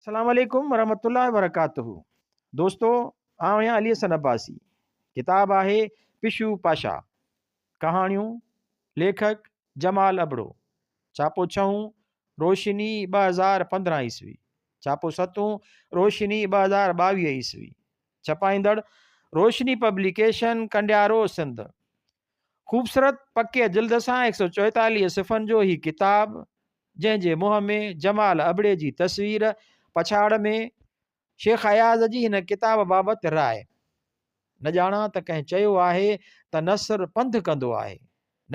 السلام عليڪم ورحمة الله وبرڪاته دوستو آئون آهيان علي حسن عباسي ڪتاب آهي پشو پاشا ڪهاڻيون ليکڪ جمال ابڙو ڇاپو ڇهون روشني 2015 عيسوي ڇاپو ستون روشني 2022 عيسوي ڇپائيندڙ روشني پبليڪيشن ڪنڊيارو سنڌ خوبصورت پڪي جلد سان 144 صفحن جو هي ڪتاب جنهن جي منهن ۾ جمال ابڙي جي تصوير، پڇاڙ ۾ شيخ اياز جي هن ڪتاب بابت راء. نه ڄاڻان ته ڪنهن چيو آهي ته نثر پنڌ ڪندو آهي،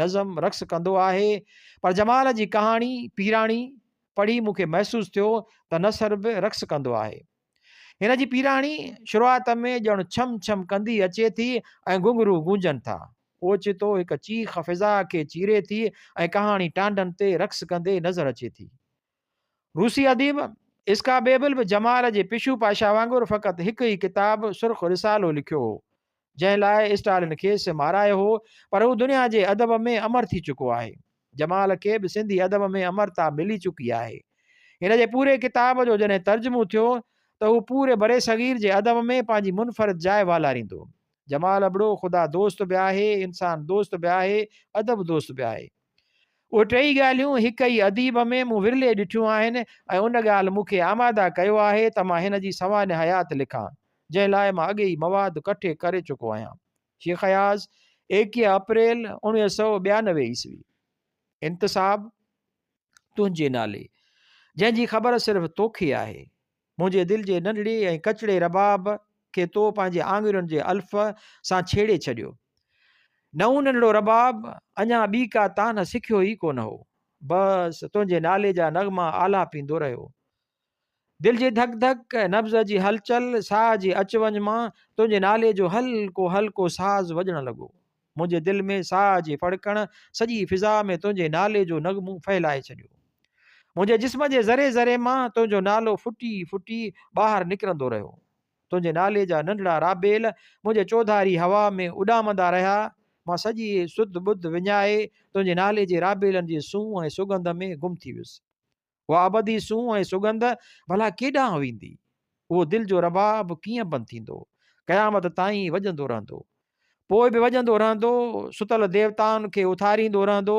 نظم رقص ڪندو آهي، پر جمال جي ڪهاڻي پيراڻي پڙهي مون کي محسوس ٿيو ته نثر به رقص ڪندو آهي. هن جي پيراڻي شروعات ۾ ڄڻ ڇم ڇم ڪندي اچي ٿي ۽ گهنگهرو گونجن ٿا. اوچتو هڪ چيخ فضا کي چيري ٿي ۽ ڪهاڻي ٽانڊن تي رقص ڪندي نظر اچي ٿي. روسي اديب اسڪا بيبل به جمال جي پشو پاشا وانگر فقط هڪ ئي ڪتاب سرخ رسالو لکيو هو، جنهن لاء اسٽالن کيس مارايو هو، پر هو دنيا جي ادب ۾ امر ٿي چڪو آهي. جمال کي به سنڌي ادب ۾ امرتا ملي چڪي آهي. هن جي پوري ڪتاب جو جڏهن ترجمو ٿيو ته هو پوري برصغير جي ادب ۾ پنهنجي منفرد جاء والاريندو. جمال ابڙو خدا دوست به آهي، انسان دوست به آهي، ادب دوست به آهي. اهي ٽيئي ڳالهيون هڪ ئي اديب ۾ مون ورلي ڏٺيون آهن ۽ ان ڳالهه مون کي آماده ڪيو آهي ته مان هن جي سوانح حيات لکان، جنهن لاء مان اڳي ئي مواد ڪٺي ڪري چڪو آهيان. شيخ اياز، ايڪيهه اپريل 1992 عيسوي. انتساب تنهنجي نالي، جنهن جي خبر صرف توکي آهي. منهنجي دل جي ننڍڙي ۽ ڪچڙي رباب کي تو پنهنجي آڱرين جي الف سان ڇيڙي ڇڏيو. نئون ننڍڙو رباب اڃا ٻي ڪا تان سکيو ئي ڪونه هو. بس تنهنجي نالي جا نغما آلاپيندو رهيو. دل جي ڌڪ ڌڪ، نبض جي هلچل، ساهه جي اچ وڃ مان تنهنجي نالي جو هلڪو هلڪو ساز وڄڻ لڳو. منهنجي دل ۾ ساهه جي ڦڙڪڻ سڄي فضا ۾ تنهنجي نالي جو نغمو ڦهلائي ڇڏيو. منهنجي جسم جي ذري ذري مان تنهنجو نالو ڦٽي ڦٽي ٻاهر نڪرندو رهيو. تنهنجي نالي جا ننڍڙا رابيل منهنجي چوڌاري هوا ۾ اڏامندا رهيا. مان سڄي سڌ ٻڌ وڃائي تنهنجي نالي جي رابيلن جي سونهن ۽ سڳنڌ ۾ گم ٿي ويس. اها ابدي سونهن ۽ سڳنڌ ڀلا ڪيڏانهن ويندي؟ اهو دل جو رباب ڪيئن بند ٿيندو؟ قيامت تائين وڄندو رهندو. پوء به وڄندو رهندو، ستل ديوتائن کي اٿاريندو رهندو،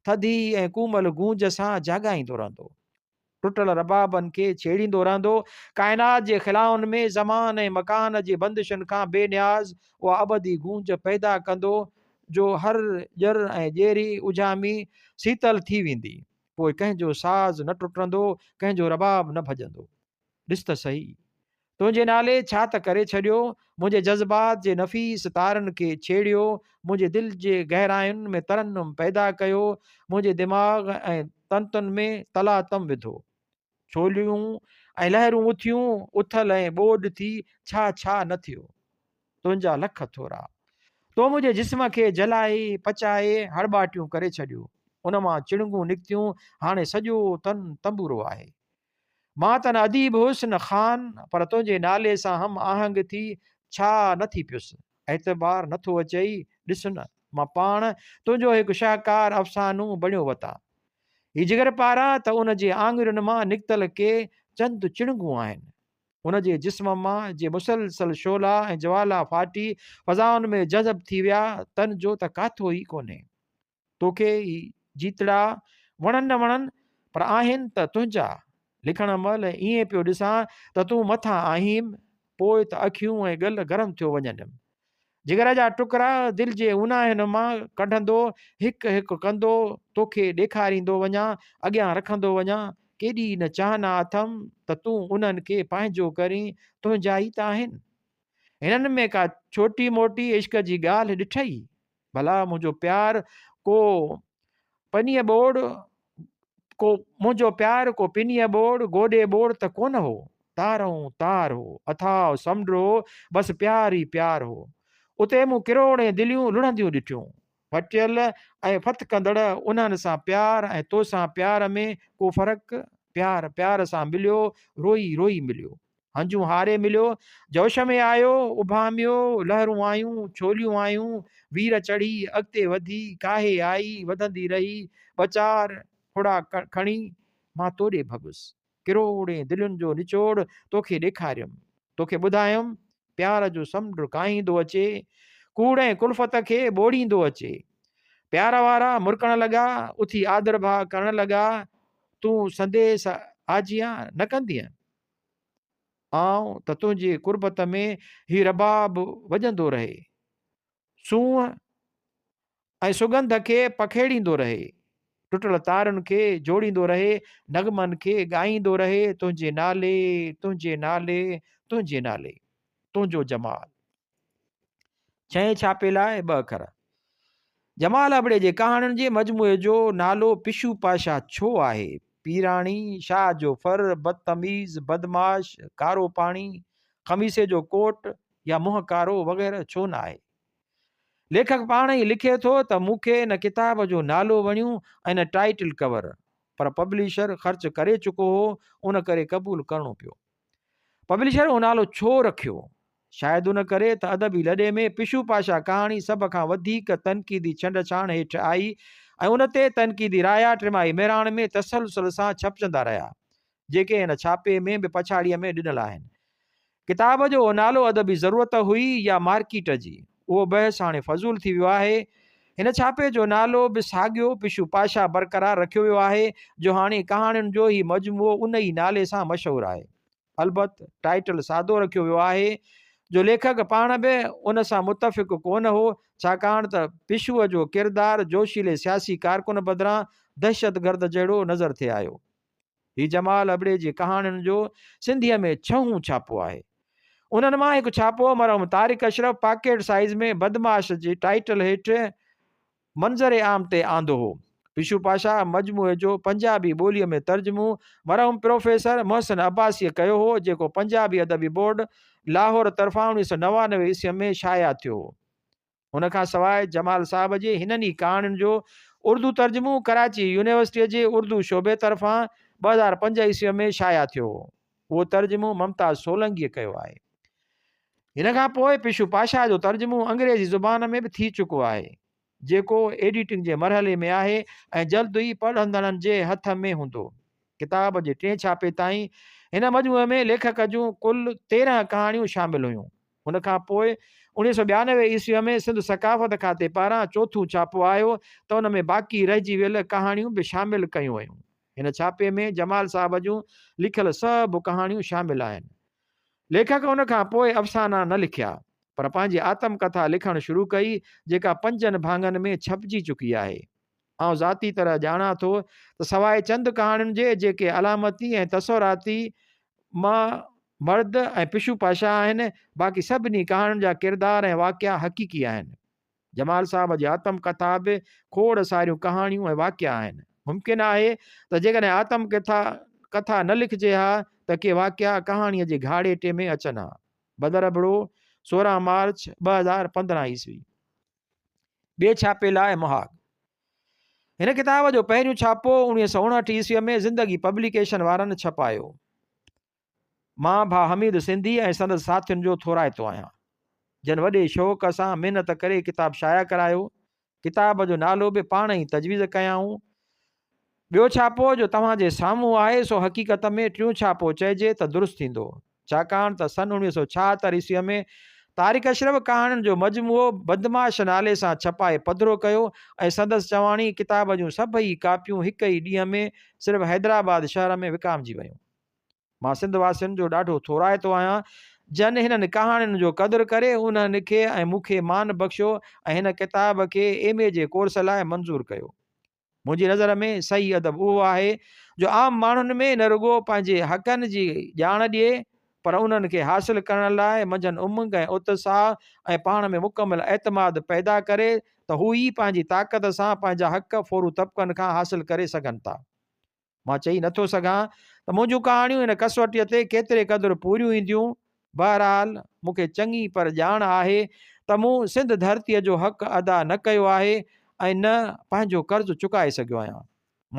ٿڌي ۽ ڪومل گونج سان جاڳائيندو رهندو. ٽٽل ربابن کي ڇيڙيندو رهندو. ڪائنات جي خلائن ۾ زمان ۽ مڪان جي بندشن کان بي نياز اها ابدي گونج پيدا ڪندو، جو هر ڄر ۽ ڄيري اجهامي سيتل ٿي ويندي. پوء ڪنهن جو ساز نه ٽٽندو، ڪنهن جو رباب نه ڀڄندو. ڏس ته سهي، تنهنجي نالي ڇا ته ڪري ڇڏيو، منهنجي جذبات جي نفيس تارن کي ڇيڙيو، منهنجي دل جي گهراين ۾ ترنم پيدا ڪيو، منهنجي دماغ ۽ تنتن ۾ تلاطم وڌو. ڇوليون ۽ لهرون اٿيون، اٿل ۽ ٻوڏ ٿي، ڇا ڇا نه ٿيو. تنهنجا لک ٿورا. تو منهنجي جسم کي جلائي، پچائي، هڙٻاٽيون ڪري ڇڏيو. ان مان چڻنگون نڪتيون، هاڻي سڄو تن تنبورو آهي. مان ته نه اديب هيس نه خان، پر تنهنجي نالي سان هم آهنگ ٿي ڇا نه ٿي پيس. اعتبار نه ٿو اچئي، ڏس نه، مان پاڻ تنهنجو هڪ شاهڪار افسانو بڻيو وتان. هي جگر پارا ته ان جي آڱرين مان نڪتل ڪي چند چڻنگون آهن. هن جي جسم مان جي مسلسل شعلا ۽ جوالا ڦاٽي فضائن ۾ جذب ٿي ويا، تن جو ته ڪاٿو ئي ڪونهي. توکي هي جيتڙا وڻن نه وڻن، پر آهن ته تنهنجا. لکڻ مهل ائين پيو ڏسان ته تون مٿان آهين، پوء ته اکيون ۽ ڳل گرم ٿيو وڃنم. جگر جا ٽڪرا دل جي اوناهين مان ڪڍندو، هڪ هڪ ڪندو، توکي ڏيکاريندو وڃان، اڳيان رکندو وڃان. ڪيڏي نه چاهنا اٿم ته تون انهن کي پنهنجو ڪرين، تنهنجا ئي ته آهن. هنن ۾ ڪا ڇوٽي موٽي عشق جي ڳالهه ڏٺئي؟ ڀلا منهنجو پيار ڪو پنيء ٻوڙ ڪو منهنجو پيار ڪو پنيء ٻوڙ گوڏي ٻوڙ ته ڪونه هو. تارئون تار هو، اٿاهه سمنڊ هو، بس پيار ئي پيار هو. اتي مون ڪروڙين دليون لڙهنديون ڏٺيون. ڦٽيل ۽ ڦٿڪندڙ انهن سان پيار ۽ توسان پيار ۾ ڪو فرق؟ پيار پيار سان مليو، روئي روئي مليو. هنجون هاري مليو، جوش ۾ آيو، اڀاميو، لهرون آيون، ڇوليون آيون، وير چڙهي، اڳتي وڌي، ڪاهي آئي، وڌندي رهي، ٻه چار ڦڙا کڻي، مان توڏي ڀڳس. ڪروڙين دلين جو نچوڙ توکي ڏيکاريم. توکي ٻڌايم، پيار جو سمنڊ ڪاهيندو اچي، ڪوڙ ۽ ڪلفت کي ٻوڙيندو اچي. پيار وارا مرڪڻ لڳا، اٿي آڌرڀاء ڪرڻ لڳا، تون سنديس آجيان نه ڪندينء؟ آئون ته تنهنجي قربت ۾ هي رباب وڄندو رهي. سونهن ۽ سڳنڌ کي پکيڙيندو رهي، ٽٽل تارن کي جوڙيندو رهي، نغمن کي ڳائيندو رهي، تنهنجي نالي، تنهنجي نالي، تنهنجي نالي، تنهنجو جمال. ڇهين ڇاپي لاء ٻه اکر. جمال ابڙي جي ڪهاڻين جي مجموعي جو نالو پشو پاشا ڇو آهي؟ پيراڻي، شاهه جو ڦر، بدتميز، بدمعاش، ڪارو پاڻي، خميسي جو ڪوٽ يا منهن ڪارو وغيره ڇو نه آهي؟ ليکڪ پاڻ ئي لکي ٿو ته مون کي ان ڪتاب جو نالو وڻيو ۽ نه ٽائيٽل ڪور، پر پبلشر خرچ ڪري چڪو هو، ان ڪري قبول ڪرڻو پيو. پبلشر اهو نالو ڇو رکيو؟ شايد ان ڪري ته ادبي لڏي ۾ پشو پاشا ڪهاڻي سڀ کان وڌيڪ تنقيدي ڇنڊ ڇاڻ هيٺ آئي ۽ ان تي تنقيدي رايا ٽماهي مهراڻ ۾ تسلسل سان ڇپجندا رهيا، جيڪي هن ڇاپي ۾ به پڇاڙيء ۾ ڏنل آهن. ڪتاب جو اهو نالو ادبي ضرورت هئي يا مارڪيٽ جي، اهو بحث هاڻي فضول ٿي ويو آهي. هن ڇاپي جو نالو به ساڳيو پشو پاشا برقرار رکيو ويو آهي، جو هاڻي ڪهاڻين جو هي مجموعو ان ئي نالي سان مشهور آهي. البت ٽائيٽل سادو رکيو ويو آهي، جو ليکڪ پاڻ به ان سان متفق ڪونه هو، ڇاڪاڻ ته پشوء جو ڪردار جوشيلي سياسي ڪارڪن بدران دهشتگرد جهڙو نظر ٿي آيو. هي جمال ابڙي جي ڪهاڻين جو سنڌيء ۾ ڇهون ڇاپو آهي. انهن مان هڪ ڇاپو مرحوم طارق اشرف پاڪيٽ سائيز ۾ بدمعاش جي ٽائيٽل هيٺ منظر عام تي آندو هو. پشو پاشا مجموعي جو پنجابي ٻوليء ۾ ترجمو مرحوم پروفيسر محسن عباسيء ڪيو هو، جيڪو پنجابي ادبي بورڊ لاهور طرفان 1999 عيسويء ۾ شايع ٿيو هو. ان کان سواء جمال صاحب جي هنن ئي ڪهاڻين جو اردو ترجمو ڪراچي يونيورسٽيء جي اردو شعبي طرفان 2005 عيسويء ۾ شايع ٿيو هو. اهو ترجمو ممتاز سولنگيء ڪيو آهي. هن کان پوء پشو پاشا جو ترجمو انگريزي زبان ۾ به ٿي چڪو آهي، جيڪو ايڊيٽنگ جي مرحلي ۾ آهي ۽ جلد ئي پڙهندڙن جي هٿ ۾ هوندو. ڪتاب جي ٽئين ڇاپي تائين هن مجموعي ۾ ليکڪ جون ڪل 13 ڪهاڻيون شامل هيون. ان کان پوء 1992 عيسويء ۾ سنڌ ثقافت کاتي پاران چوٿون ڇاپو آيو ته ان ۾ باقي رهجي ويل ڪهاڻيون به شامل ڪيون ويون. هن ڇاپي ۾ جمال صاحب جون لکيل سڀ ڪهاڻيون شامل آهن. ليکڪ ان کان پوء افسانا نه لکيا، پر پنهنجي آتم ڪٿا لکڻ شروع ڪئي، جيڪا پنجن ڀاڱن ۾ ڇپجي چڪي آهي. آئون ذاتي طرح ڄاڻان ٿو ته سواء چند ڪهاڻين جي جيڪي علامتي ۽ تصوراتي مان مرد ۽ پشو پاشا آهن، باقي سڀني ڪهاڻين جا ڪردار ۽ واقعا حقيقي آهن. جمال صاحب جي آتم ڪٿا به کوڙ ساريون ڪهاڻيون ۽ واقعا آهن. ممڪن آهي ته جيڪڏهن آتم ڪٿا ڪٿا نه لکجي ها ته ڪي واقعا ڪهاڻيء جي گهاڙيٽي ۾ اچن ها. بدر ابڙو، 16 مارچ 2015 عيسوي. ٻئي ڇاپي لاء مهاڳ. هن ڪتاب جو پهريون ڇاپو 1959 عيسويء ۾ زندگي پبليڪيشن وارن ڇپايو. مان ڀاء حميد سنڌي ۽ سندس ساٿين جو ٿورائتو آهيان، جن وڏي شوق سان محنت ڪري ڪتاب شايع ڪرايو. ڪتاب جو نالو به پاڻ ئي تجويز ڪيائون. ٻيو ڇاپو جو توهان جي سامهون آهي، سو حقيقت ۾ ٽيون ڇاپو چئجي ته درست ٿيندو. ڇاڪاڻ ته سن 1976 عيسويء ۾ طارق اشرف ڪهاڻين جو مجموعو بدمعاش نالي سان ڇپائي پڌرو ڪيو ۽ سندس چواڻي ڪتاب جون سڀئي ڪاپيون هڪ ئي ڏينهن ۾ صرف حيدرآباد شهر ۾ وڪامجي ويون. مان سنڌ واسين جو ڏاڍو ٿورائتو آهيان، جن هنن ڪهاڻين جو قدر ڪري انهن کي ۽ مون کي مان بخشيو ۽ هن ڪتاب کي ايم اي جي ڪورس لاء منظور ڪيو. منهنجي نظر ۾ صحيح ادب اهو آهي جو عام ماڻهن ۾ نه رڳو پنهنجي حقن جي ڄاڻ ڏئي پر انهن کي حاصل ڪرڻ لاء منجهن امنگ ۽ اتساهه ۽ پاڻ ۾ مڪمل اعتماد پيدا ڪري ته هو ئي پنهنجي طاقت سان پنهنجا حق ڦورو طبقن کان حاصل ڪري سگهن ٿا. مان چئي نٿو سگهان ته منهنجون ڪهاڻيون هن ڪسوٽيء تي ڪيتري قدر پوريون اينديون. بهرحال مون کي چڱي پر ڄاڻ آهي ته مون سنڌ ڌرتيء جو حق ادا نه ڪيو آهي ۽ نه پنهنجو قرض چڪائي سگهيو آهيان.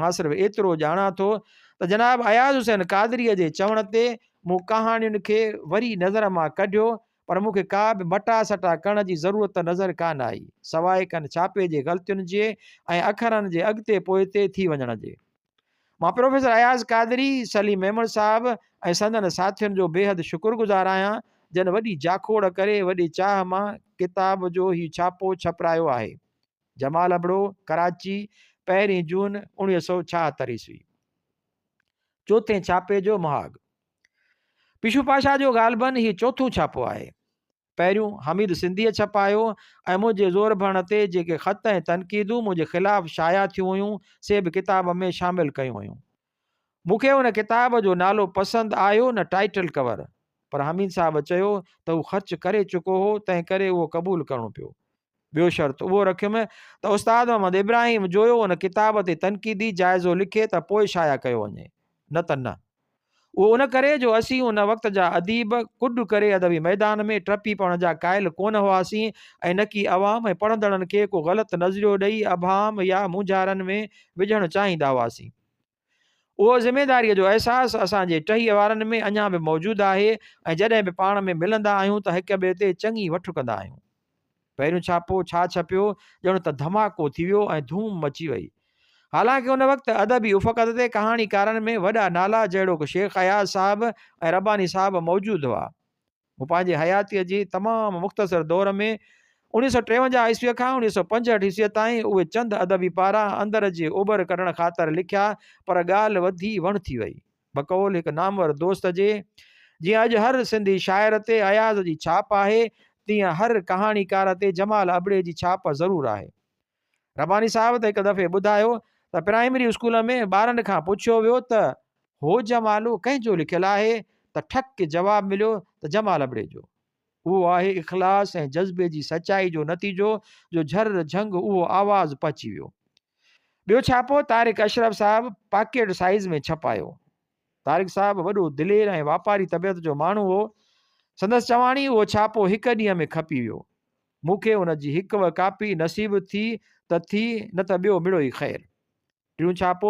مان صرف ايترو ڄاڻان ٿو ته جناب اياز حسين قادريء جي چوڻ تي مون ڪهاڻين کي وري نظر مان ڪڍيو پر مون کي ڪا به مٽا سٽا ڪرڻ جي ضرورت نظر ڪانه آئي، سواء ڪن ڇاپي جي غلطين جي ۽ اکرن جي اڳتي پوئتي ٿي وڃڻ جي. مان پروفيسر اياز قادري، سليم ميمڻ صاحب ۽ سندن ساٿين جو بيحد شڪر گذار آهيان، جن وڏي جاکوڙ ڪري وڏي چاهه مان ڪتاب جو هي ڇاپو ڇپرايو آهي. جمال ابڙو، ڪراچي، پهرين جون 1976 عيسوي. چوٿين ڇاپي جو مهاڳ. پشو پاشا جو غالباً هي چوٿون ڇاپو آهي. پهريون حميد سنڌيء ڇپايو ۽ منهنجي زور ڀرڻ تي جيڪي خط ۽ تنقيدون منهنجي خلاف شايع ٿيون هيون، سي به ڪتاب ۾ شامل ڪيون ويون. مون کي ان ڪتاب جو نالو پسند آيو نه ٽائيٽل ڪور، پر حميد صاحب چيو ته هو خرچ ڪري چڪو هو، تنهن ڪري اهو قبول ڪرڻو پيو. ٻيو شرط اهو رکيم ته استاد محمد ابراهيم جويو ان ڪتاب تي تنقيدي جائزو لکي ته پوء شايع ڪيو وڃي، نه ته نه. اهو ان ڪري جو اسين ان وقت جا اديب ڪڏ ڪري ادبي ميدان ۾ ٽپي پوڻ جا قائل ڪونه هئاسين ۽ نڪي عوام ۽ پڙهندڙن کي ڪو غلط نظريو ڏئي ابهام يا مونجهارن ۾ وجهڻ چاهيندا هئاسين. اهو ذميداريء جو احساس اسان جي ٽهيء وارن ۾ اڃا به موجود آهي ۽ جڏهن به پاڻ ۾ ملندا آهيون ته هڪ ٻئي تي چڱي وٺ ڪندا آهيون. پهريون ڇاپو ڇا ڇپيو، ڄڻ ته ڌماڪو ٿي ويو ۽ ڌوم مچي وئي. حالانڪه ان وقت ادبي افقت تي ڪهاڻيڪارن ۾ وڏا نالا جهڙوڪ شيخ اياز صاحب ۽ رباني صاحب موجود هئا. مون پنهنجي حياتيء جي تمام مختصر دور ۾ 1953 عيسويء کان 1965 عيسويء تائين اهي چند ادبي پارا اندر جي اوٻر ڪڍڻ خاطر لکيا پر ڳالهه وڌي وڻ ٿي وئي. بقول هڪ نامور دوست جي، جيئن اڄ هر سنڌي شاعر تي اياز جي ڇاپ آهي، تيئن هر ڪهاڻيڪار تي جمال ابڙي جي ڇاپ ضرور آهي. رباني صاحب ته هڪ دفعي ٻڌايو ته پرائمري اسڪول ۾ ٻارن کان پڇيو ويو ته هو جمالو ڪنهن جو لکيل آهي ته ٺڪ جواب مليو ته جمال ابڙي جو. اهو آهي اخلاص ۽ جذبي جي سچائي جو نتيجو جو جھر جھنگ اهو آواز پهچي ويو. ٻيو ڇاپو طارق اشرف صاحب پاڪيٽ سائيز ۾ ڇپايو. طارق صاحب وڏو دلير ۽ واپاري طبيعت جو ماڻهو هو. سندس چواڻي اهو ڇاپو هڪ ڏينهن ۾ کپي ويو. مون کي ان جي هڪ به ڪاپي نصيب ٿي ته ٿي نه ته ٻيو مڙوئي خير. ٽيون ڇاپو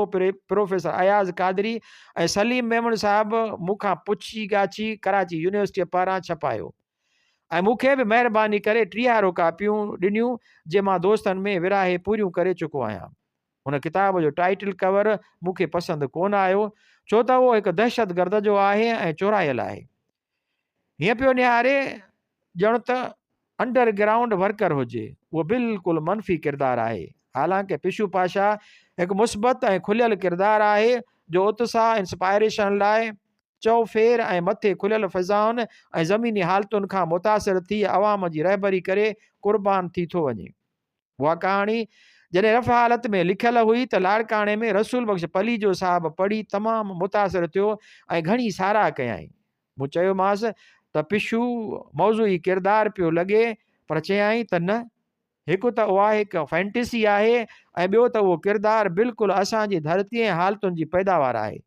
پروفيسر اياز قادري ۽ سليم ميمڻ صاحب مون کان پڇي ڳاڇي ڪراچي يونيورسٽيء پاران ڇپايو ۽ مون کي به مهرباني ڪري ٽيهارو ڪاپيون ڏنيون جي مان دوستن ۾ ورهائي پوريون ڪري چڪو آهيان. هن ڪتاب جو ٽائيٽل ڪور مون کي پسند ڪونه آيو ڇو ته اهو هڪ دهشتگرد جو آهي ۽ چورايل آهي. هيئن پيو نهاري ڄڻ ته انڊر گرائونڊ ورڪر هجي. اهو بلڪل منفي ڪردار آهي. حالانڪه پشو پاشا هڪ مثبت ۽ کليل ڪردار آهي جو اتساهه، Inspiration، لاء چؤڦير ۽ مٿي کليل فضائن ۽ زميني حالتن کان متاثر ٿي عوام جي رهبري ڪري قربان ٿي ٿو وڃي. اها ڪهاڻي جڏهن رف حالت ۾ لکيل هئي ته لاڙڪاڻي ۾ رسول بخش پليجو صاحب پڙهي تمام متاثر ٿيو ۽ گهڻي ساراهه ڪيائين. مون چيومانس ته پشو موضوعي ڪردار پيو لڳي پر چيائين ته نه هڪ ته اها هڪ فينٽسي آهي ۽ ٻيو ته اهو ڪردار بلڪل اسان جي ڌرتي ۽ حالتن جي پيداوار آهي.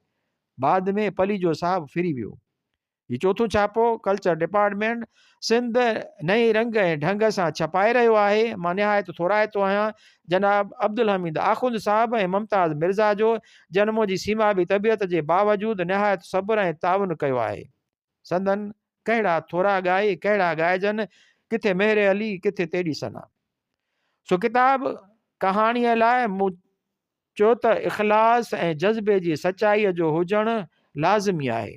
بعد ۾ پليجو صاحب ڦري ويو. هي چوٿون ڇاپو ڪلچر ڊپارٽمينٽ سنڌ نئين رنگ ۽ ڍنگ سان ڇپائي رهيو آهي. مان نهايت ٿورائتو آهيان جناب عبدالحميد آخوند صاحب ۽ ممتاز مرزا جو جن منهنجي سيمابي طبيعت جي باوجود نهايت صبر ۽ تعاون ڪيو آهي. سندن ڪهڙا ٿورا ڳائي ڪهڙا ڳائجن، ڪٿي مهر علي ڪٿي تيڏي ثنا. سو ڪتاب ڪهاڻيء لاء مون چيو ته اخلاص ۽ جذبي جي سچائيء جو هجڻ لازمي آهي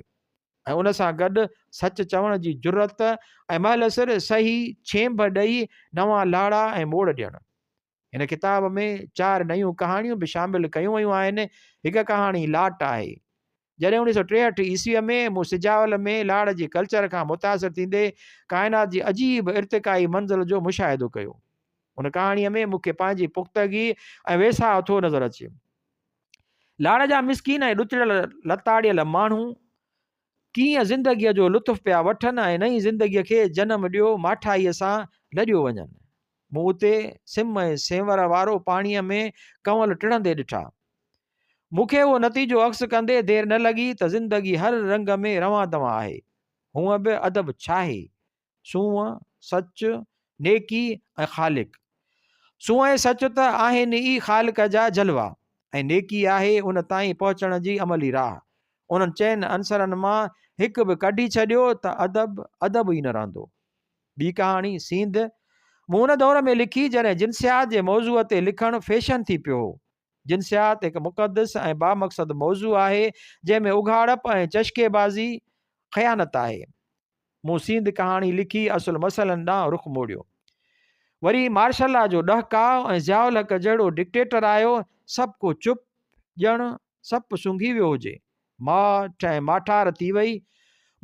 ۽ ان سان گڏ سچ چوڻ جي جرئت ۽ مهل سر صحيح ڇينڀ ڏئي نوان لاڙا ۽ موڙ ڏيڻ. هن ڪتاب ۾ چار نيون ڪهاڻيون به شامل ڪيون ويون آهن. هڪ ڪهاڻي لاٽ آهي. جڏهن 1963 عيسويء ۾ مون سجاول ۾ لاڙ جي ڪلچر کان متاثر ٿيندي ڪائنات جي عجيب ارتقائي منزل جو مشاهدو ڪيو. ان ڪهاڻيء ۾ مون کي پنهنجي پختگي ۽ ويساهه ٿو نظر اچي. لاڙ جا مسڪين ۽ ڏتڙيل لتاڙيل ماڻهو ڪيئن زندگيء جو لطف پيا وٺن ۽ نئين زندگيء کي جنم ڏيو ماٺائيء سان لڏيو وڃن. مون اتي سم ۽ سينور وارو پاڻيء ۾ ڪنول ٽڙندي ڏٺا. مون کي اهو نتيجو عڪس ڪندي دير نه لڳي ته زندگي هر رنگ ۾ روان دوان آهي. هونء به ادب ڇاهي؟ سونهن، سچ، نيڪي ۽ خالق. سونهن ۽ سچ ته آهن ئي خالق جا جلوا ۽ نيڪي آهي ان تائين پهچڻ جي عملي راهه. انهن چئن عنصرن مان هڪ به ڪڍي ڇڏيو ته ادب، ادب ئي نه رهندو. ٻي ڪهاڻي سينڌ مون ان دور ۾ لکي جڏهن جنسيات جي موضوع تي لکڻ فيشن ٿي پيو هو. جنسيات هڪ مقدس ۽ بامقصد موضوع آهي، جنهن ۾ اگهاڙپ ۽ چشڪي بازي خيانت آهي. مون سينڌ ڪهاڻي لکي اصل مسئلن ڏانهن رخ موڙيو. وري مارشل لا جو ڏهڪاء ۽ ضياء الحق جهڙو ڊڪٽيٽر آيو، سڀ ڪو چپ، ڄڻ سپ سونگهي ويو هجي. ماٺ ۽ ماٺار ٿي وئي.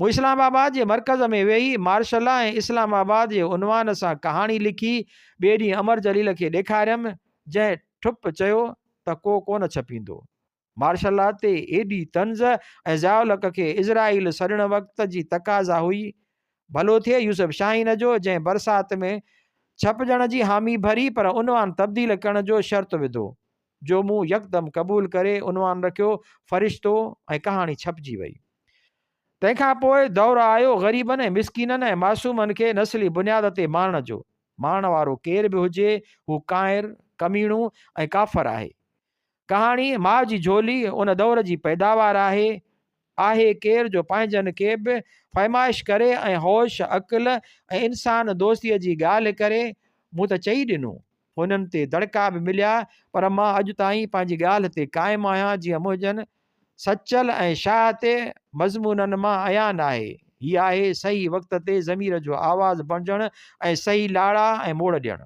مون اسلام آباد جي مرڪز ۾ ويهي مارشل لا ۽ اسلام آباد جي عنوان سان ڪهاڻي لکي ٻئي ڏينهن امر جليل کي ڏيکاريم، جنهن ٺپ چيو ته ڪو ڪونه ڇپيندو. مارشل لا تي ايڏي طنز ۽ ضياء الحق کي عزرائيل سڏڻ وقت جي تقاضا هئي. ڀلو ٿئي يوسف شاهين جو جنهن برسات ۾ ڇپجڻ جي حامي ڀري پر عنوان تبديل ڪرڻ جو شرط وڌو، جو مون يڪدم قبول ڪري عنوان رکيو فرشتو ۽ ڪهاڻي ڇپجي وئي. تنهن کان پوء دور آيو غريبن ۽ مسڪينن ۽ معصومن کي نسلي بنياد تي مارڻ جو. مارڻ وارو ڪير به هجي هو ڪانئر، ڪميڻو ۽ ڪافر آهي. ڪهاڻي ماء جي جهولي ان دور جي پيداوار آهي. آهي ڪير جو پنهنجن کي به فهمائش ڪري ۽ هوش، عقل ۽ انسان دوستيء جي ڳالهه ڪري. مون ته چئي ڏنو. هنن تي دڙڪا به مليا پر مان اڄ تائين پنهنجي ڳالهه تي قائم آهيان جيئن منهنجن سچل ۽ شاهه تي مضمونن مان عيان آهي. هي آهي صحيح وقت تي ضمير جو آواز بڻجڻ ۽ صحيح لاڙا ۽ موڙ ڏيڻ.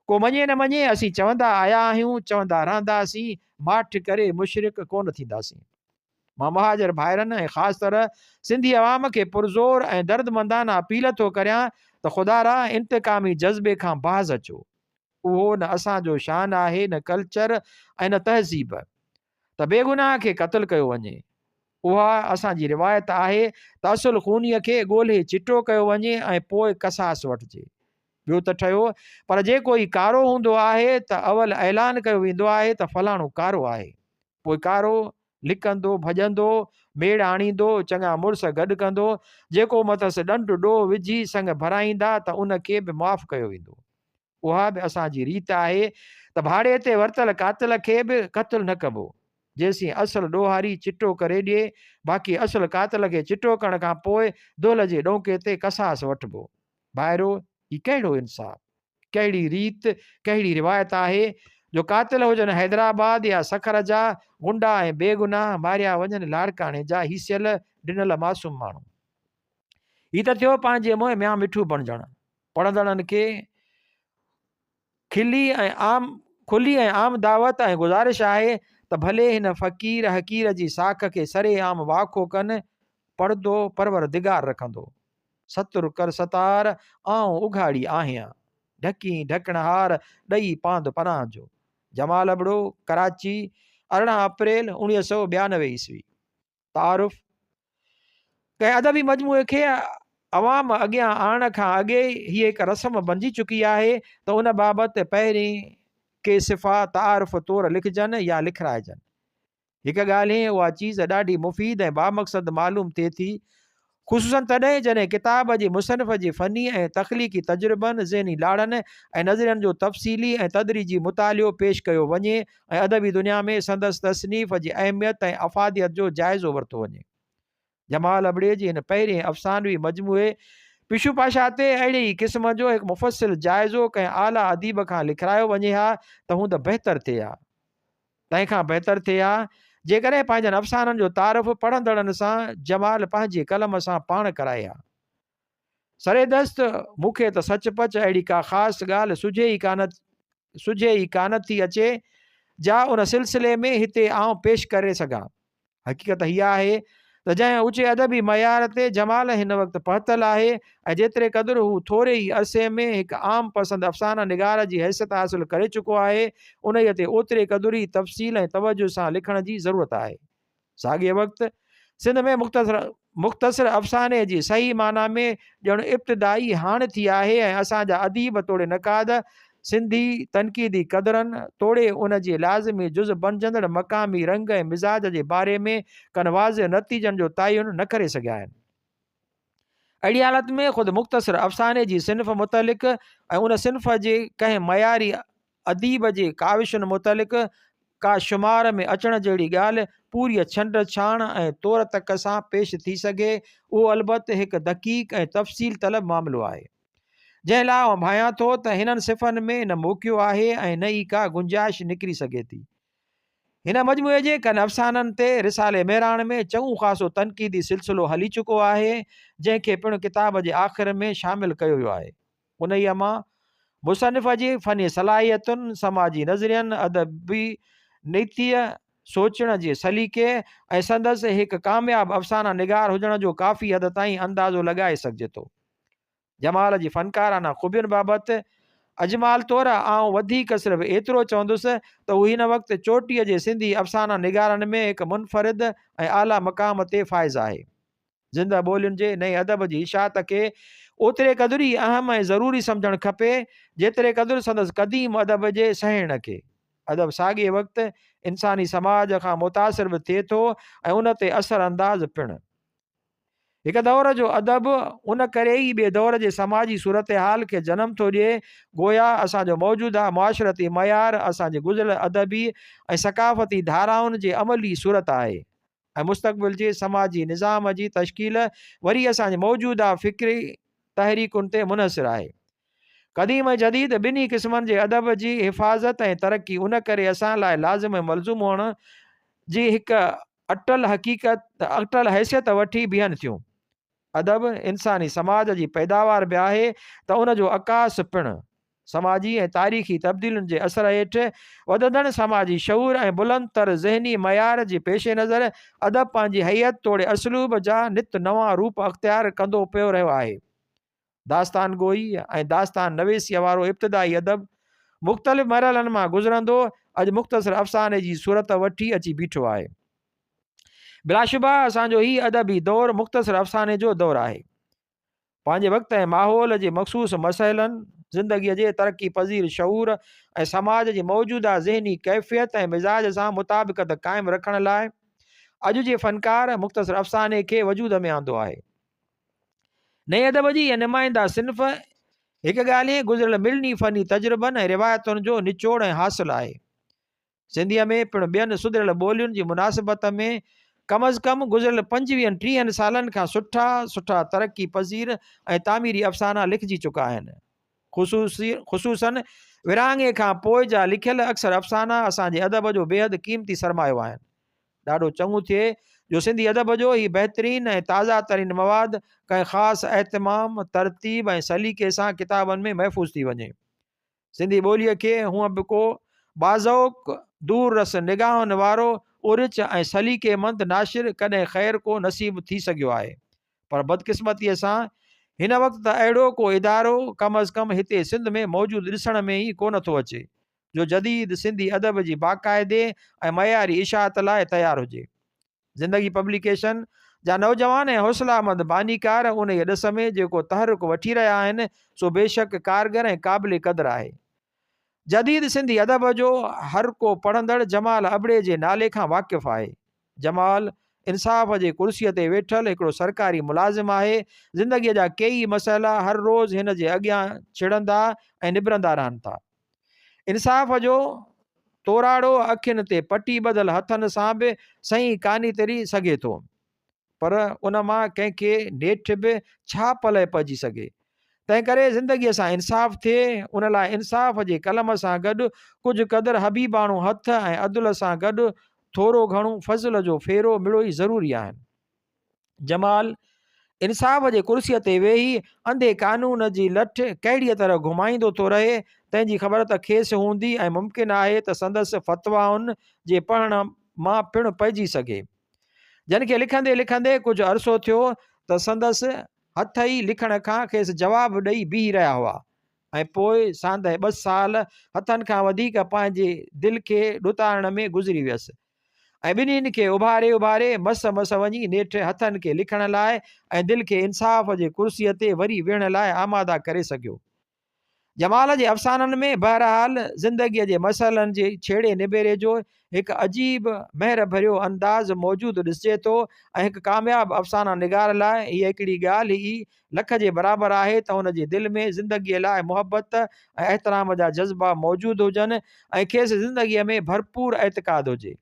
ڪو مڃي نه مڃي اسين چوندا آيا آهيون، چوندا رهنداسين، ماٺ ڪري مشرڪ ڪونه ٿينداسين. مان مهاجر ڀائرن ۽ خاص طرح سنڌي عوام کي پرزور ۽ دردمندانه اپيل ٿو ڪريان ته خدارا انتقامي جذبي کان باز اچو. اهو نه اسان جو شان آهي نه ڪلچر ۽ نه تهذيب ته بيگناهه کي قتل ڪيو وڃي. اها اسان جي روايت آهي ته اصل خونيء کي ڳولهي چٽو ڪيو وڃي ۽ پوء قصاص وٺجي. ٻيو ته ٺهيو پر جي ڪوئي ڪارو هوندو آهي ته اول اعلان ڪيو ويندو آهي ته فلاڻو ڪارو آهي. پوء ڪارو لڪندو ڀڄندو، ميڙ آڻيندو، چڱا مڙس گڏ ڪندو، جيڪو مٿس ڏنڊ ڏوهه وجهي سڱ ڀرائيندا ته ان کي به معاف ڪيو ويندو. اها به اسان جي ريت آهي ته ڀاڙي تي ورتل قاتل کي به قتل نه ڪبو، جيسين اصل ڏوهاري چٽو ڪري ڏئي، باقي اصل قاتل کي چٽو ڪرڻ کان پوء دهل جي ڏونڪي تي قصاص وٺبو. ڀائرو! هي ڪهڙو انصاف، ڪهڙي ريت، ڪهڙي روايت آهي جو قاتل هجن حيدرآباد يا سکر جا غنڊا ۽ بيگناهه ماريا وڃن لاڙڪاڻي جا هيسيل ڊنل معصوم ماڻهو. هي ته ٿيو پنهنجي منهن ميان مٺو بڻجڻ. پڙهندڙن کي کلي ۽ عام کلي ۽ عام دعوت ۽ گذارش آهي ته ڀلي هن فقير حقير جي ساک کي سري عام واکو ڪن، پڙدو پروردگار رکندو. ستر ڪر ستار، آئون اگهاڙي آهيان. ڍڪين ڍڪڻهار، ڏئي پاند پناهه جو. جمال ابڙو، ڪراچي، 18 اپريل 1992 عيسوي. تعارف، ڪنهن ادبي مجموعي کي عوام اڳيان آڻڻ کان اڳي هيء هڪ رسم بنجي چڪي آهي ته ان بابت پهرين ڪي صفحا تعارف طور لکجن يا لکرائجن. هڪ ڳالهه اها چيز ڏاڍي مفيد ۽ بامقصد معلوم ٿئي ٿي، خصوصاً تڏهن جڏهن ڪتاب جي مصنف جي فني ۽ تخليقي تجربن، ذهني لاڙن ۽ نظرين جو تفصيلي ۽ تدريجي مطالعو پيش ڪيو وڃي ۽ ادبي دنيا ۾ سندس تصنيف جي اهميت ۽ افاديت جو جائزو ورتو وڃي. جمال ابڙي جي هن پهرئين افسانوي مجموعي پشو پاشا تي اهڙي ئي قسم جو هڪ مفصل جائزو ڪنهن اعليٰ اديب کان لکرايو وڃي ها ته هوند بهتر ٿئي ها. تنهن کان بهتر ٿئي ها جيڪڏهن پنهنجن افسانن جو تعارف پڙهندڙن سان جمال پنهنجي قلم سان پاڻ ڪرائي ها. سريدست، مون کي ته سچ پچ اهڙي ڪا خاص ڳالهه سجهي ئي ڪانه سجهي ئي ڪانه ٿي اچي، جا ان سلسلي ۾ هتي آئون پيش ڪري سگهان. حقيقت هيء آهي ته جنهن اوچي ادبي معيار تي جمال هن وقت پهتل آهي ۽ جيتري قدر هو ٿوري ئي عرصي ۾ هڪ عام پسند افسانه نگار جي حيثيت حاصل ڪري چڪو آهي، انهيء تي اوتري قدر ئي تفصيل ۽ توجه سان لکڻ جي ضرورت آهي. ساڳئي وقت سنڌ ۾ مختصر افساني جي صحيح معنيٰ ۾ ڄڻ ابتدا ئي هاڻ ٿي آهي ۽ اسان جا اديب توڙي نقاد سنڌي تنقيدي قدرن توڙي ان جي لازمي جز بڻجندڙ مقامي رنگ ۽ مزاج جي باري ۾ ڪن واضح نتيجن جو تعين نه ڪري سگهيا آهن. اهڙي حالت ۾ خود مختصر افساني جي صنف متعلق ۽ ان صنف جي ڪنهن معياري اديب جي ڪاوشن متعلق ڪا شمار ۾ اچڻ جهڙي ڳالهه پوريء ڇنڊ ڇاڻ ۽ تور تڪ سان پيش ٿي سگهي، اهو البت هڪ دقيق ۽ تفصيل طلب معاملو آهي. جنهن لاء آئون ڀانيان ٿو ته هنن صفحن ۾ نه موقعو آهي ۽ نه ئي ڪا گنجائش نڪري سگهي ٿي. هن مجموعي جي ڪن افسانن تي رسالي مهراڻ ۾ چڱو خاصو تنقيدي سلسلو هلي چڪو آهي، جنهن کي پڻ ڪتاب جي آخر ۾ شامل ڪيو ويو آهي. انهيء مان مصنف جي فني صلاحيتن، سماجي نظرين، ادبي نيتيء، سوچڻ جي سليقي ۽ سندس هڪ ڪامياب افسانه نگار هجڻ جو ڪافي حد تائين اندازو لڳائي سگهجي ٿو. جمال جي فنڪارانه خوبين بابت اجمال طور آئون وڌيڪ صرف ايترو چوندس ته هو هن وقت چوٽيء جي سنڌي افسانه نگارن ۾ هڪ منفرد ۽ اعليٰ مقام تي فائز آهي. زنده ٻولين جي نئين ادب جي اشاعت کي اوتري قدر ئي اهم ۽ ضروري سمجهڻ کپي، جيتري قدر سندس قديم ادب جي سهيڙڻ کي. ادب ساڳئي وقت انساني سماج کان متاثر به ٿئي ٿو ۽ ان تي اثر انداز پڻ. هڪ دور جو ادب ان ڪري ئي ٻئي دور جي سماجي صورتحال کي جنم ٿو ڏئي. گويا اسان جو موجوده معاشرتي معيار اسان جي گذريل ادبي ۽ ثقافتي ڌارائن جي عملي صورت آهي ۽ مستقبل جي سماجي نظام جي تشڪيل وري اسان جي موجوده فڪري تحريڪن تي منحصر آهي. قديم ۽ جديد ٻنهي قسمن جي ادب جي حفاظت ۽ ترقي ان ڪري اسان لاء لازم ۽ ملزوم هئڻ جي هڪ اٽل حقيقت اٽل حيثيت وٺي بيهن ٿيون. ادب انساني سماج جي پيداوار به آهي ته ان جو عڪاس پڻ. سماجي ۽ تاريخي تبديلين جي اثر هيٺ وڌندڙ سماجي شعور ۽ بلند تر ذهني معيار جي پيش نظر ادب پنهنجي هيئت توڙي اسلوب جا نت نوان روپ اختيار ڪندو پيو رهيو آهي. داستان گوئي ۽ داستان نويسيء وارو ابتدائي ادب مختلف مرحلن مان گذرندو اڄ مختصر افساني جي صورت وٺي اچي بيٺو آهي. بلاشبه اسان جو هي ادبي دور مختصر افساني جو دور آهي. پنهنجي وقت ۽ ماحول جي مخصوص مسئلن، زندگيء جي ترقي پذير شعور ۽ سماج جي موجوده ذهني ڪيفيت ۽ مزاج سان مطابقت قائم رکڻ لاء اڄ جي فنڪار مختصر افساني کي وجود ۾ آندو آهي. نئين ادب جي اها نمائنده صنف هڪ ڳالهه گذريل مڙني فني تجربن ۽ روايتن جو نچوڙ ۽ حاصل آهي. سنڌيء ۾ پڻ ٻين سڌريل ٻولين جي مناسبت ۾ ڪم از ڪم گذريل پنجويهن ٽيهن سالن کان سٺا سٺا ترقي پذير ۽ تعميري افسانا لکجي چڪا آهن. خصوصاً ورهاڱي کان پوء جا لکيل اڪثر افسانا اسان جي ادب جو بيحد قيمتي سرمايو آهن. ڏاڍو چڱو ٿئي جو سنڌي ادب جو هي بهترين ۽ تازه ترين مواد ڪنهن خاص اهتمام، ترتيب ۽ سليقي سان ڪتابن ۾ محفوظ ٿي وڃي. سنڌي ٻوليء کي هونء به ڪو باذوق، دور رس نگاهن وارو اورچ ۽ سليقي مند ناشر ڪڏهن خير ڪو نصيب ٿي سگهيو آهي، پر بدقسمتيء سان هن وقت ته اهڙو ڪو ادارو ڪم از ڪم هتي سنڌ ۾ موجود ڏسڻ ۾ ئي ڪونه ٿو اچي، جو جديد سنڌي ادب جي باقاعدي ۽ معياري اشاعت لاء تيار هجي. زندگي پبليڪيشن جا نوجوان ۽ حوصله مند بانيڪار انهيء ڏس ۾ جيڪو تحرڪ وٺي رهيا آهن، سو بيشڪ ڪارگر ۽ قابل قدر آهي. جديد سنڌي ادب جو هر ڪو پڙهندڙ جمال ابڙي جي نالي کان واقف آهي. جمال انصاف جي ڪرسيء تي ويٺل هڪڙو سرڪاري ملازم آهي. زندگيء جا ڪيئي مسئلا هر روز هن جي اڳيان ڇڙندا ۽ نبرندا رهن ٿا. انصاف جو توراڙو اکين تي پٽي ٻڌل هٿن سان به سئي ڪاني تري سگهي ٿو. پر ان مان ڪنهن کي نيٺ به ڇا پلئه پئجي سگهي؟ تنهنڪري زندگيء سان انصاف ٿئي، ان لاء انصاف جي قلم سان گڏ ڪجهه قدر حبيباڻو هٿ ۽ عدل سان گڏ ٿورو گهڻو فضل جو ڦيرو مڙوئي ضروري آهن. جمال انصاف جي ڪرسيء تي ويهي انڌي قانون جي لٺ ڪهڙيء طرح گهمائيندو ٿو رهي، تنهن جي خبر ته کيس هوندي ۽ ممڪن آهي ته سندس فتوائن جي پڙهڻ مان پڻ پئجي سگهي. جن کي لکندي لکندي ڪجهه عرصو ٿيو ته سندس هٿ ئي لکڻ کان کيس جواب ڏئي بيهي رهيا هئا ۽ پوء ساندهه ٻه سال هٿن کان وڌيڪ پنهنجي دل کي ڏتارڻ ۾ گذري ويس ۽ ٻنهين کي اڀاري اڀاري مس مس وڃي نيٺ هٿن کي لکڻ لاء ۽ دل کي انصاف جي ڪرسيء تي وري ويهڻ لاء آماده ڪري سگهيو. جمال جي افسانن ۾ بهرحال زندگيء جي مسئلن جي ڇيڙي نبيري جو هڪ عجيب مهر ڀريو انداز موجود ڏسجي ٿو ۽ هڪ ڪامياب افسانه نگار لاء هيء هڪڙي ڳالهه ئي لک جي برابر آهي ته هن جي دل ۾ زندگيء لاء محبت ۽ احترام جا جذبا موجود هجن ۽ کيس زندگيء ۾ ڀرپور اعتقاد هجي.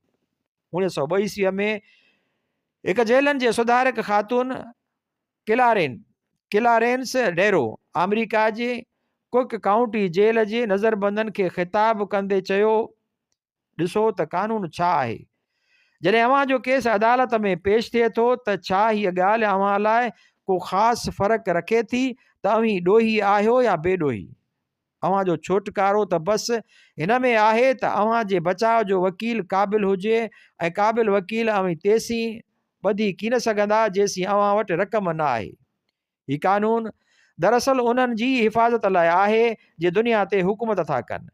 1902 عيسويء ۾ هڪ جيلن جي سڌارڪ خاتون ڪلارين، Clarence Darrow، آمريڪا جي ڪڪ ڪائونٽي جيل جي نظربندن کي خطاب ڪندي چيو ڏسو ته قانون ڇا آهي. جڏهن اوهان جو ڪيس عدالت ۾ پيش ٿئي ٿو ته ڇا هيء ڳالهه اوهان لاء ڪو خاص فرق رکي ٿي ته اوهين ڏوهي آهيو يا بي ڏوهي؟ اوهان جو ڇوٽڪارو ته بس هن ۾ آهي ته اوهان جي بچاء جو وڪيل قابل هجي ۽ قابل وڪيل اوهين تيسين ٻڌي ڪين سگهندا جيسين اوهان وٽ رقم نه آهي. هي قانون دراصل انهن جي ئي حفاظت لاء آهي جي دنيا تي حڪومت ٿا ڪن.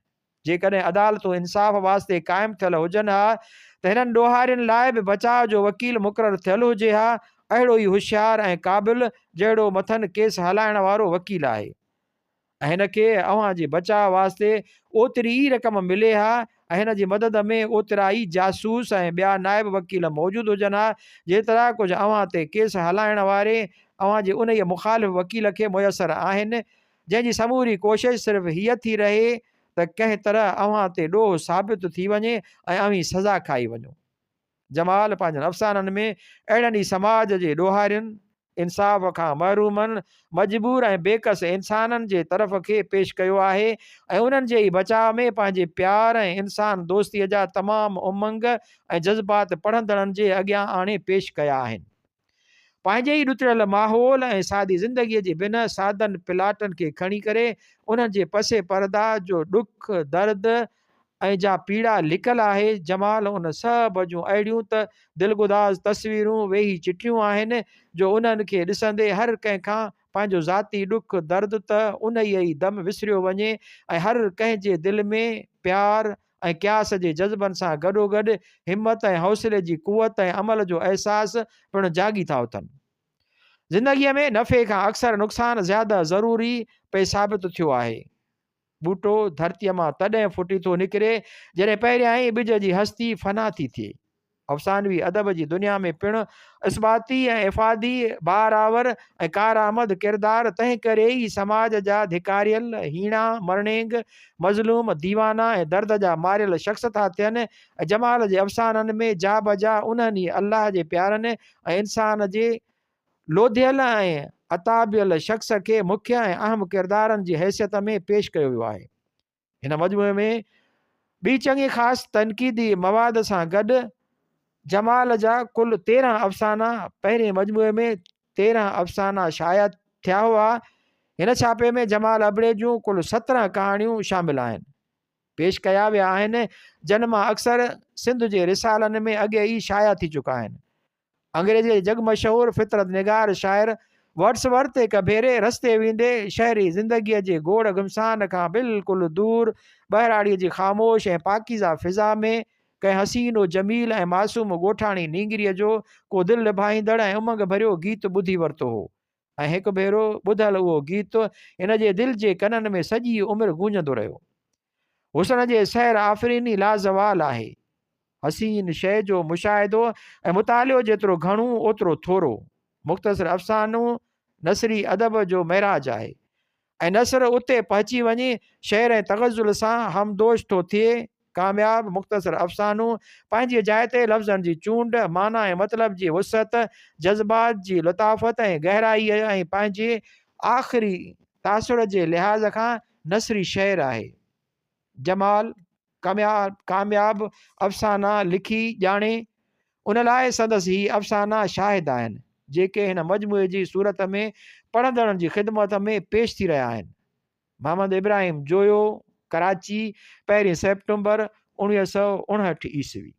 جيڪڏهن عدالتون انصاف واسطي قائم ٿيل هجن ها ته هنن ڏوهارين لاء به بچاء جو وڪيل مقرر ٿيل هجي ها، اهڙو ئي هوشيار ۽ قابل جهڙو مٿن ڪيس هلائڻ وارو وڪيل آهي. ۽ هن کي اوهان جي بچاء واسطي اوتري ئي رقم ملي ها ۽ هن جي مدد ۾ اوترا ئي جاسوس ۽ ٻيا نائب وڪيل موجود هجن ها جيترا ڪجهه اوهان تي ڪيس هلائڻ واري اوهان جي انهيء مخالف وڪيل کي ميسر آهن جنهن جي سموري ڪوشش صرف هيء ٿي رهي ته ڪنهن طرح اوهان تي ڏوهه ثابت ٿي وڃي ۽ اوهين سزا کائي وڃو. جمال پنهنجن افسانن ۾ اهڙن ئي سماج جي ڏوهارين، انصاف کان محرومن، مجبور ۽ بيڪس انسانن جي طرف کي پيش ڪيو آهي ۽ انهن جي ئي بچاء ۾ پنهنجي پيار ۽ انسان دوستيء جا تمام امنگ ۽ جذبات پڙهندڙن جي اڳيان آڻي پيش ڪيا آهن. پنهنجي ئي ڏتڙيل ماحول ۽ سادي زندگيء جي بنهه سادن پلاٽن کي کڻي ڪري انهن جي پس پرده جو ڏک، درد ۽ جا پيڙا لڪل آهي، جمال ان سڀ جون اهڙيون ته دلگداز تصويرون ويهي چٽيون آهن جو انهن کي ڏسندي هر ڪنهن کان پنهنجو ذاتي ڏک درد ته انهيء ئي دم وسريو وڃي ۽ هر ڪنهن جي دل ۾ پيار ۽ قياس جي جذبن سان گڏوگڏ همت ۽ حوصلي جي قوت ۽ عمل جو احساس پڻ جاڳي ٿا اٿن. زندگيء ۾ نفعي کان اڪثر نقصان زياده ضروري پئي ثابت ٿيو آهي. ٻوٽو ڌرتيء مان تڏهن ڦٽي ٿو نڪري، جڏهن پهريائين ٻج جي هستي فنا ٿي ٿئي. افسانوي ادب جي دنيا ۾ پڻ اثباتي ۽ افادي، بارآور ۽ ڪارآمد ڪردار تنهنڪري ئي سماج جا ڌڪاريل، هيڻا، مرڻينگ، مظلوم، ديوانا ۽ درد جا ماريل شخص ٿا ٿين ۽ جمال جي افسانن ۾ جابجا انهن ئي الله جي پيارن ۽ انسان جي لوڌيل ۽ عتابيل شخص کي مکيه ۽ اهم ڪردارن جي حيثيت ۾ پيش ڪيو ويو آهي. هن مجموعي ۾ ٻي چڱي خاص تنقيدي مواد سان گڏ جمال جا ڪل 13 افسانا پهرين مجموعي ۾ 13 افسانا شايع ٿيا هئا. هن ڇاپي ۾ جمال ابڙي جون ڪل 17 ڪهاڻيون شامل آهن. پيش ڪيا ويا آهن، جن مان اڪثر سنڌ جي رسالن ۾ اڳي ئي شايع ٿي چڪا آهن. انگريزيء جي جڳ مشهور فطرت نگار شاعر ورڊس ورٿ هڪ ڀيري رستي ويندي شهري زندگيء جي گوڙ گهمسان کان بلڪل دور ٻهراڙيء جي خاموش ۽ پاڪيزه فضا ۾ ڪنهن حسين و جميل ۽ معصوم ڳوٺاڻي نينگريء جو ڪو دل لڀائيندڙ ۽ امنگ ڀريو گيت ٻڌي ورتو هو ۽ هڪ ڀيرو ٻڌل اهو گيت هن جي دل جي ڪنن ۾ سڄي عمر گونجندو رهيو. حسن جي سحر آفريني لازوال آهي. حسين شيء جو مشاهدو ۽ مطالعو جيترو گهڻو اوترو ٿورو. مختصر افسانو نثري ادب جو معراج آهي ۽ نثر اتي پهچي وڃي شعر ۽ تغزل سان همدوش ٿو ٿئي. ڪامياب مختصر افسانو پنهنجي جاء تي لفظن جي چونڊ، معنيٰ ۽ مطلب جي وسعت، جذبات جي لطافت ۽ گهرائيء ۽ پنهنجي آخري تاثر جي لحاظ کان نثري شعر آهي. جمال ڪامياب افسانا لکي ڄاڻي، ان لاء سندس هي افسانا شاهد آهن، جيڪي هن مجموعي جي صورت ۾ پڙهندڙن جي خدمت ۾ پيش ٿي رهيا آهن. محمد ابراهيم جويو، ڪراچي، پهرين سيپٽمبر 1959 عيسوي.